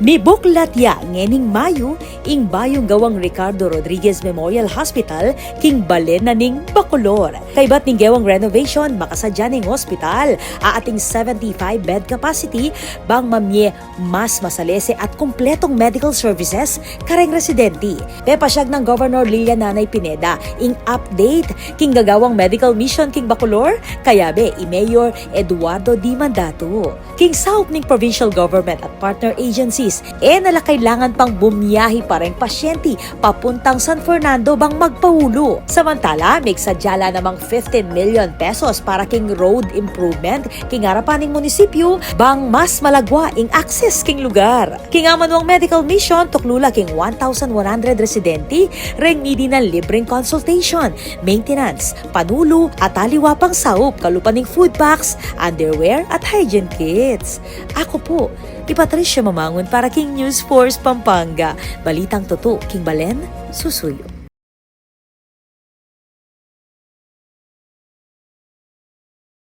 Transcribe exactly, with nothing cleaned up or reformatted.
Mibuklat ya ngening Mayu ing bayung gawang Ricardo Rodriguez Memorial Hospital king balen na ning Bacolor. Kaybat ning gewang renovation, makasadya ning hospital a ating seventy-five bed capacity bang mamye mas masalese at kumpletong medical services kareng residente. Pepasyag nang Governor Lilia Nanay Pineda ing update king gagawang medical mission king Bacolor, kayabe i Mayor Eduardo D. Mandato. King saup ning provincial government at partner agencies, e na la kailangan pang bumiyahe pa reng pasyente papuntang San Fernando bang magpaulu. Samantala, migsadya la namang fifteen million pesos para king road improvement king arapan ning munisipyu bang mas malagwa ing access king lugar. King amanuang medical mission, tuklu la king one thousand one hundred residente reng midi nang libreng consultation, maintenance, panulu at aliwa pang saup, kalupa ning food packs, underwear at hygiene kits. Aku pu i Patricia Mamangun para king News Force Pampanga. Balitang tutu king balen, susuyu.